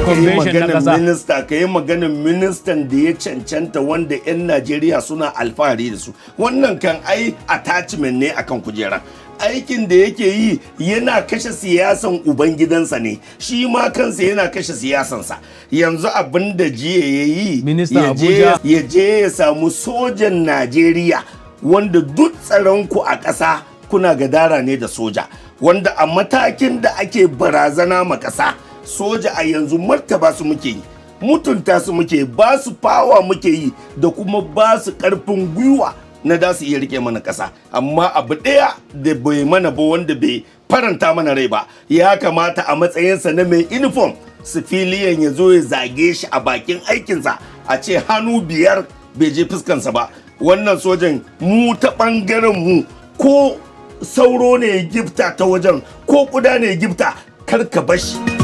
ka yi convention na maganar kasa. minista, ka yi maganar ministan da ya cancanta, wanda 'yan Najeriya suna alfahari da su. Wannan kan ai attachment ne akan kujera. Aikin da yake yi, yana kashe siyasan ubangidansa ne, shi ma kansa yana kashe siyasansa. Yanzu abin da jiya ya yi, Ministan ya je Abuja. ya je ya samu sojan Najeriya, wanda duk tsaronku a ƙasa kuna gadara ne da soja, wanda a matakin da ake barazana ma ƙasa, soja a yanzu martaba su muke yi, mutunta su muke, ba su fawa muke yi, da kuma ba su ƙarfin gwiwa na da su iya rike mana ƙasa. Amma abu ɗaya da bai mana ba, wanda bai faranta mana rai ba, ya kamata a matsayinsa na mai uniform civilian ya zo ya zage shi a bakin aikinsa, a ce hannu 5 bai je fuskansa ba. Wannan sojan mu ta ɓangaren mu, ko sauro ne ya gifta ta wajen, ko ƙuda ne ya gifta, kar ka bashi.